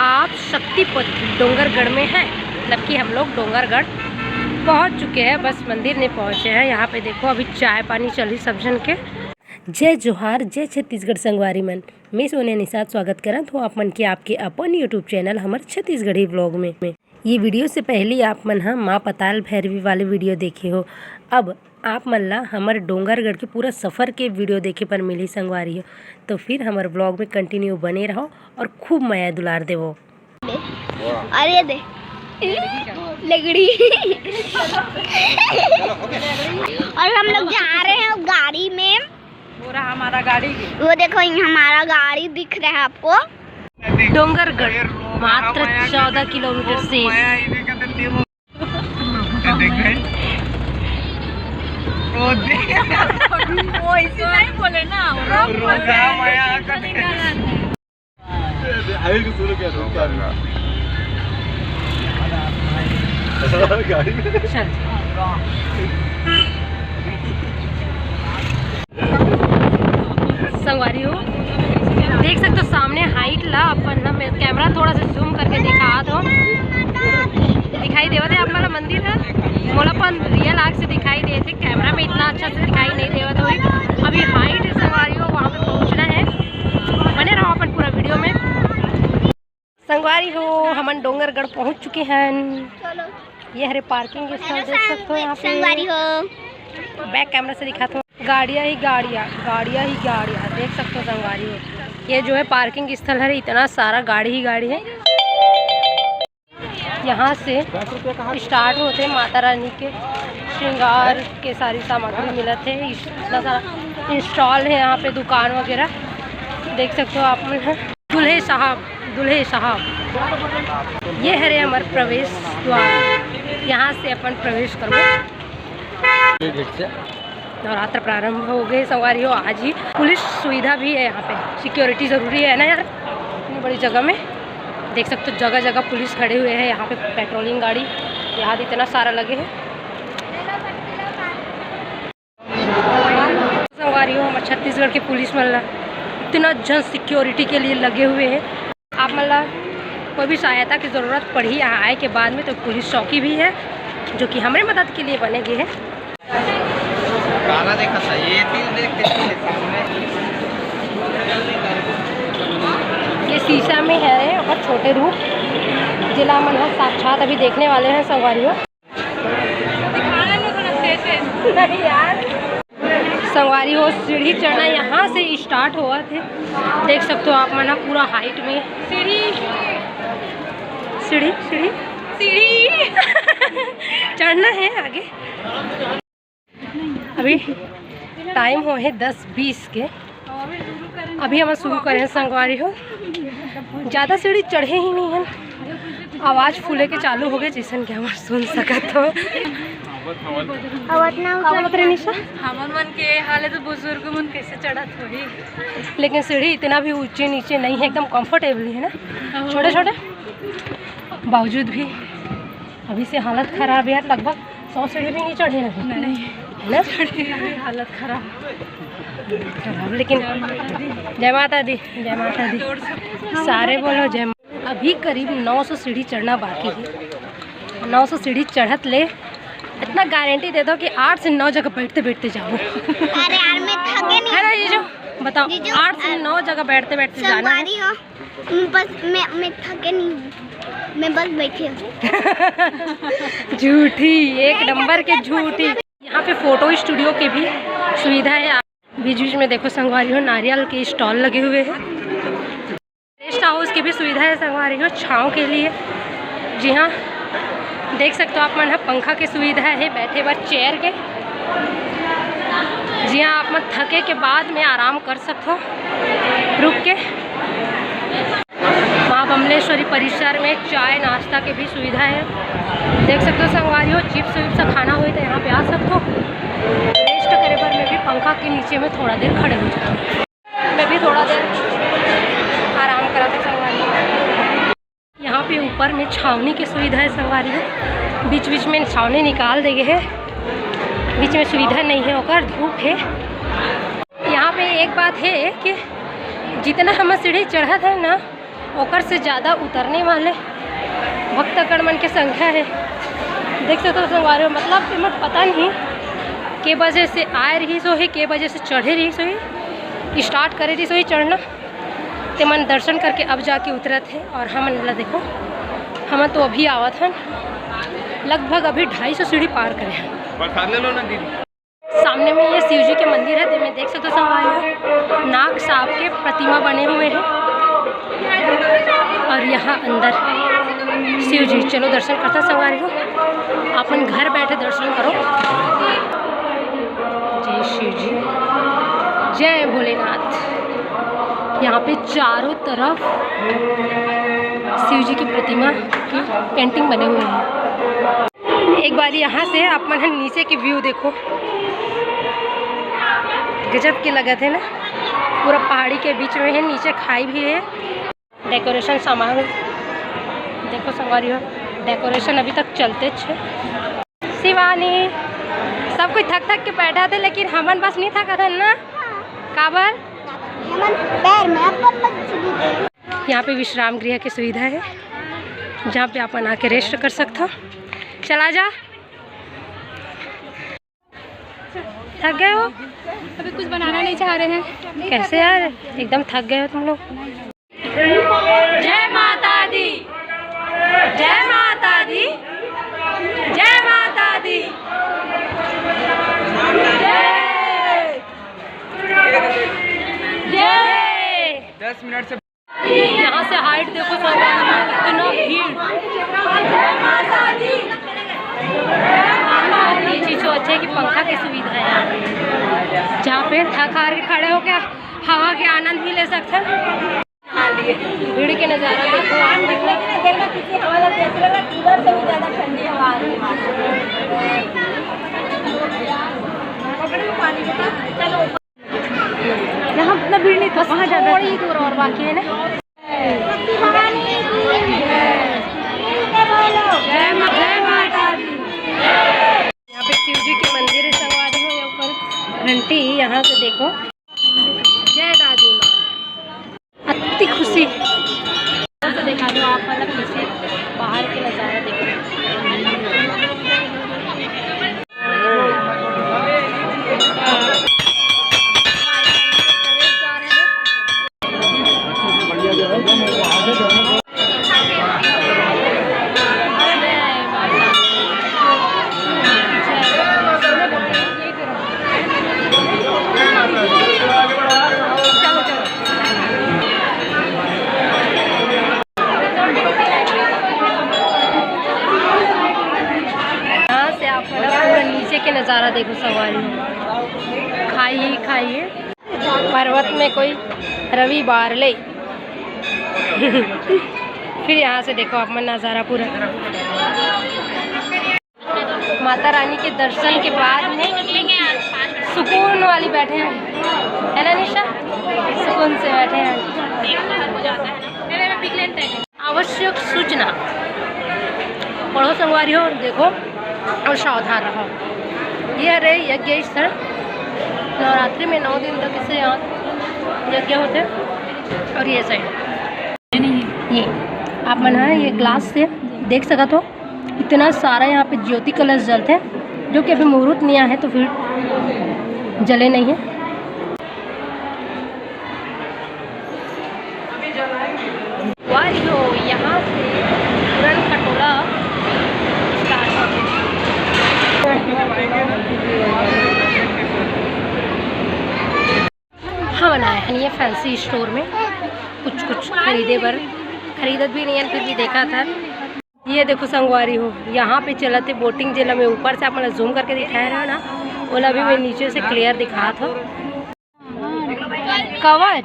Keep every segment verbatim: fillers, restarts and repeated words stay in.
आप शक्तिपीठ डोंगरगढ़ में हैं, मतलब कि हम लोग डोंगरगढ़ पहुंच चुके हैं, बस मंदिर नहीं पहुंचे हैं। यहाँ पे देखो, अभी चाय पानी चली सब जन के। जय जोहार, जय छत्तीसगढ़ संगवारी मन। मैं सोनिया निषाद स्वागत करत हूँ आप मन के आपके अपन YouTube चैनल हमर छत्तीसगढ़ी व्लॉग में। ये वीडियो से पहले आप मन ह माँ पताल भैरवी वाले वीडियो देखे हो। अब आप मन ला हमर डोंगरगढ़ के पूरा सफर के वीडियो देखे बर मिलही संगवारी हो, तो फिर हमर व्लॉग में कंटिन्यू बने रहो और खूब मया दुलार देवो। अरे दे लगड़ी। और हम लोग जा रहे हैं गाड़ी में। पूरा हमारा गाड़ी के। वो देखो, ये हमारा गाड़ी दिख रहा है आपको। डोंगरगढ़ मात्र चौदह किलोमीटर से। वो ऐसे नहीं बोले ना, वो रोजा माया का निकाला है। चल। संगवारी हो, देख सकते हो सामने हाइट ला। अपन ना, मैं कैमरा थोड़ा सा जूम करके दिखा दो, दिखाई देवत है आप मन ला मंदिर है। मोला अपन रियल आँख से दिखाई देत हे, कैमरा में इतना अच्छा से दिखाई नहीं देवत होही। अभी हाइट है संगवारी हो, वहाँ पे पहुँचना है। बने रहो अपन पूरा वीडियो में। संगवारी हो, हमन डोंगरगढ़ पहुँच चुके हैं। ये हरे पार्किंग स्थल देख सकते हो यहाँ पे। संगवारी हो, बैक कैमरा से दिखात हो। गाड़ियाँ ही गाड़ियाँ, गाड़ियाँ ही गाड़ियाँ देख सकते हो संगवारी हो। ये जो है पार्किंग स्थल है, इतना सारा गाड़ी ही गाड़ी है। यहाँ से स्टार्ट होते माता रानी के श्रृंगार के सारी सामग्री मिलत है। इतना सारा स्टॉल है यहाँ पे, दुकान वगैरह देख सकते हो आप मन ह। दुल्हे साहब, दुल्हे साहब, ये हरे हमर प्रवेश द्वार, यहाँ से अपन प्रवेश करबो। नवरात्र प्रारंभ हो गए संगवारी हो। आज ही पुलिस सुविधा भी है यहाँ पे, सिक्योरिटी ज़रूरी है ना यार, इतनी बड़ी जगह में। देख सकते हो जगह जगह पुलिस खड़े हुए हैं। यहाँ पे पेट्रोलिंग गाड़ी यहाँ इतना सारा लगे हैं। संगवारी हो, हमर छत्तीसगढ़ के पुलिस मन ला इतना जन सिक्योरिटी के लिए लगे हुए हैं। आप मन ला कोई भी सहायता की ज़रूरत पड़ही यहाँ आए के बाद में, तो पुलिस चौकी भी है जो कि हमरे मदद के लिए बने गए हैं। काला देखा था, ये तीन देख के सामने। ये शीशा में है ओकर छोटे रूप, जेला हमन ह साक्षात अभी देखने वाले हैं संगवारी हो। दिखाना नहीं थोड़ा स्टेशन। नहीं यार। संगवारी हो, सीढ़ी चढ़ना यहाँ से स्टार्ट हुआ थे। देख सकते हो आप मन ह पूरा हाइट में सीढ़ी, सीढ़ी, सीढ़ी, सीढ़ी चढ़ना है आगे। अभी टाइम हो है दस बीस के। अभी हम शुरू करें संगवारी हो, ज़्यादा सीढ़ी चढ़े ही नहीं है। आवाज़ फूले के चालू हो गए, जैसन कि हम सुन सकत हो। आवाज ना का बोलत रहे निशा? हमन मन के हालत बुजुर्ग मन कैसे चढ़त होही? लेकिन सीढ़ी इतना भी ऊंचे नीचे नहीं है, एकदम कंफर्टेबल है ना। छोटे छोटे बावजूद भी अभी से हालत खराब है यार, लगभग सौ सीढ़ी भी नहीं चढ़े रहे। नहीं। है ना? हालत खराब। खराब, लेकिन जय माता दी, जय माता दी। सारे बोलो जय माता। अभी करीब नौ सौ सीढ़ी चढ़ना बाकी है। नौ सौ सीढ़ी चढ़त ले इतना गारंटी दे दो कि आठ से नौ जगह बैठते बैठते जाओ। अरे यार, मैं थके नहीं। है ना जीजू? बताओ, जीजू, आठ से अ, नौ जगह बैठते बैठते जाना है। संगवारी हो, बस मैं, मैं थके नहीं हूँ, मैं बस बैठी हूँ। झूठी, एक नंबर के झूठी। यहाँ पे फोटो स्टूडियो की भी सुविधा है। बीच बीच में देखो संगवारी हो, नारियल के स्टॉल लगे हुए हैं। रेस्ट हाउस की भी सुविधा है संगवारी हो, छाँव के लिए। जी हाँ, देख सकते हो आप मन ह, पंखा की सुविधा है बैठे बर चेयर के। जी हाँ, आप मन थके के बाद में आराम कर सकते हो रुक के। माँ बमलेश्वरी परिसर में चाय नाश्ता के भी सुविधा है। देख सकते हो संगवारी हो, चिप्स विप्स खाना होए तो यहाँ पे आ सकते हो। रेस्ट करे बर में भी पंखा के नीचे में थोड़ा देर खड़े हो जाओ। मैं भी थोड़ा देर आराम करा था संगवारी। यहाँ पे ऊपर में छावनी की सुविधा है संगवारी हो, बीच बीच में छावनी निकाल दे गए है, बीच में सुविधा नहीं है, ओकर धूप है। यहाँ पे एक बात है कि जितना हम सीढ़ी चढ़त है ना, ओकर से ज़्यादा उतरने वाले भक्तगण मन के संख्या है। देख सकथो संगवारी हो, मतलब एमन पता नहीं के बजे से आए रहिस होही, के बजे से चढ़े रहिस होही, स्टार्ट करे रहिस होही चढ़ना। ते मन दर्शन करके अब जाके उतरत हे। और हमन ला देखो, हमन तो अभी आवत हन, लगभग अभी ढाई सौ सीढ़ी पार करे हन। प्रसाद ले लो ना दीदी। सामने में ये शिव जी के मंदिर है, जेमे देख सकथो संगवारी हो, नाग सांप के प्रतिमा बने हुए हैं। और यहाँ अंदर शिव जी, चलो दर्शन करता संगवारी हो, अपन घर बैठे दर्शन करो। जय शिव जी, जय भोलेनाथ। यहाँ पे चारों तरफ शिव जी की प्रतिमा की पेंटिंग बने हुए हैं। एक बार यहाँ से आप मन ह नीचे के व्यू देखो, गजब के लगत है ना, पूरा पहाड़ी के बीच में है, नीचे खाई भी है। डेकोरेशन सामान देखो संगवारी हो, डेकोरेशन अभी तक चलते है। शिवानी, सब कोई थक थक के बैठा थे, लेकिन हमन बस नहीं थका था ना। काबर? हमन पैर में अपन मत छुई। यहाँ पे विश्राम गृह की सुविधा है, जहाँ पे अपन आके रेस्ट कर सकता। चला जा, थक गए हो? अभी कुछ बनाना नहीं चाह रहे हैं। कैसे यार, एकदम थक गए हो तुम लोग। जय माता दी, जय माता दी, जय माता दी, जय, जय। दस मिनट से यहाँ से हाइट देखो संगवारी हो, इतना भीड़। ये चीज तो अच्छा है कि पंखा की सुविधा है यहाँ पे, जहाँ पे थक हार के खड़े होके हवा के आनंद भी ले सकते हैं। भीड़ के नज़ारा देखो। यहाँ उतना भीड़ नहीं था, बस वहाँ ज़्यादा थोड़ी था। दूर और बाकी है ना। जय मा-, जय माता दी। यहाँ पे शिव जी के मंदिर है संगवारी हो, ये ऊपर घंटी, यहाँ से देखो। जय दादी माँ। अति खुशी से दिखा दो आप, मतलब कैसे बाहर के नज़ारा देखो। यहाँ से आप है ना पूरा नीचे के नज़ारा देखो संगवारी हो, खाई ही खाई है। पर्वत में कोई रविवार ले। फिर यहाँ से देखो आप मन नज़ारा पूरा। माता रानी के दर्शन के बाद में सुकून वाली बैठे हैं, है ना निशा? सुकून से बैठे हैं। आवश्यक सूचना पढ़ो संगवारी हो, देखो और सावधान रहो। ये हरे यज्ञ स्थल, नवरात्रि में नौ दिन तक इसे यहाँ यज्ञ होते। और ये साइड ये आप मन ह ये ग्लास से देख सकत हो, इतना सारा यहाँ पे ज्योति कलश जलते हैं, जो कि अभी मुहूर्त नहीं आया है तो फिर जले नहीं है। वाह, जो यहाँ से पूरन खटोला start होथे। हमन आए हन ये फैंसी स्टोर में कुछ कुछ खरीदे बर, खरीदत भी नहीं है फिर भी देखा था। ये देखो संगवारी हो, यहाँ पे चलत हे बोटिंग, जेला मैं ऊपर से आप मन ला जूम करके दिखाए रहे ना, ओला भी मैं नीचे से क्लियर दिखात हूँ। कवट,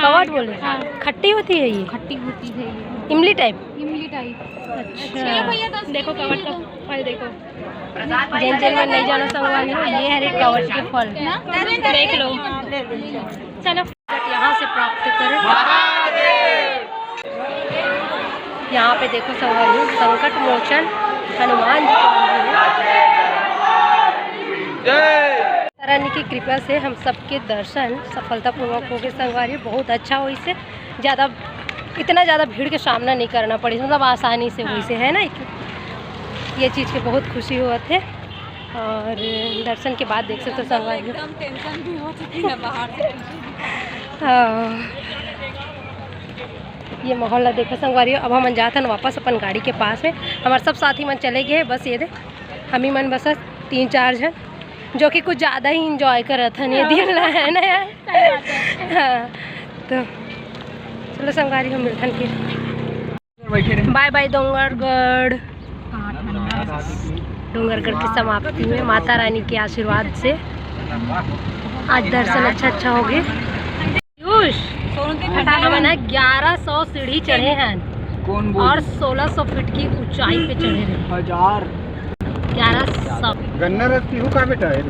कवट बोले। हाँ। खट्टी होती है ये? खट्टी होती है ये। इमली टाइप? इमली टाइप। अच्छा। देखो कवट का फल देखो। जेन जेन मन नहीं जानो संगवारी हो, ये हरे कवट के फल। देख लो। चलो। यहाँ से प्राप्त करें। यहाँ पे देखो संगवारी हो, संकट मोचन हनुमान जी का मंदिर है। जय। माता रानी की कृपा से हम सबके दर्शन सफलतापूर्वक हो गए संगवारी हो। बहुत अच्छा होइस हे, ज़्यादा इतना ज़्यादा भीड़ के सामना नहीं करना पड़े, मतलब आसानी से होइसे, है ना। ये चीज़ के बहुत खुशी होवत हे। और दर्शन के बाद देख सकते हो संगवारी हो। एकदम टेंशन भी हो चुकी है बाहर से। हाँ, ये माहौल ला देखो संगवारी हो। अब हमन जात हन वापस अपन गाड़ी के पास में। हमारे सब साथी मन चले गए, बस ये दे हम ही मन बस तीन चार जन, जो कि कुछ ज़्यादा ही इंजॉय करत हन ये दिन ला, है ना यार। हाँ, तो चलो संगवारी हो, मिलथन फिर। बाय बाय डोंगरगढ़। डोंगरगढ़ की समाप्ति में माता रानी के आशीर्वाद से आज दर्शन अच्छा अच्छा हो गए। पीयूष, हमन ग्यारह सौ सीढ़ी चढ़े हैं कौन और सोलह सौ फीट की ऊंचाई पे चढ़े हैं। हजार। ग्यारह सौ। गन्ना रस पीहू का बेटा है?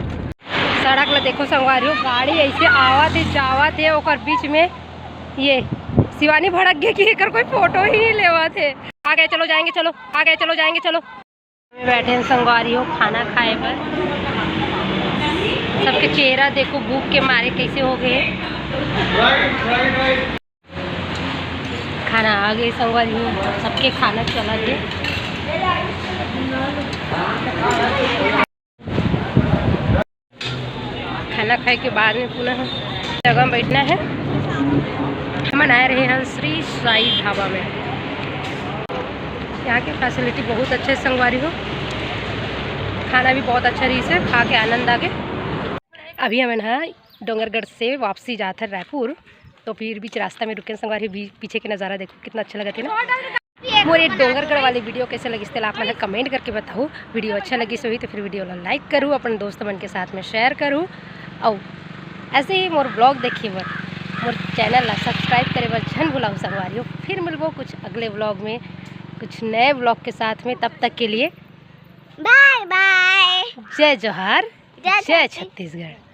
सड़क ला देखो संगवारी हो, गाड़ी ऐसे आवत हे जावत हे, ओकर बीच में ये शिवानी भड़क गई कि एकर कोई फोटो ही नहीं लेवत हे। आ गए, चलो जाएंगे, चलो आ गए, चलो जाएंगे, चलो। बैठे हैं संगवारी हो खाना खाए बर। सबके चेहरा देखो भूख के मारे कैसे हो गए। खाना आ गए संगवारी हो, सबके खाना चला दे। खाना खाए के बाद में पुनः जगह में बैठना है। हमन आए रहे हैं श्री साई ढाबा में। यहाँ की फैसिलिटी बहुत अच्छे संगवारी हो, खाना भी बहुत अच्छा रही से खा के आनंद आ गए। अभी हमन हा डोंगरगढ़ से वापसी जात है रायपुर, तो फिर बीच रास्ता में रुके संगवारी हो। पीछे के नज़ारा देखो कितना अच्छा लगत है ना। मोर ये डोंगरगढ़ वाली वीडियो कैसे लगिस तेला आप मन कमेंट करके बताओ। वीडियो अच्छा लगिस होही तो फिर वीडियो ला लाइक करू, अपन दोस्त मन के साथ में शेयर करू, और ऐसे ही मोर ब्लॉग देखे बर मोर चैनल ला सब्सक्राइब करे बर झन भुलाऊ संगवारी हो। फिर मिलबो कुछ अगले ब्लॉग में, कुछ नए ब्लॉग के साथ में। तब तक के लिए बाय बाय। जय जोहार, जय जय छत्तीसगढ़।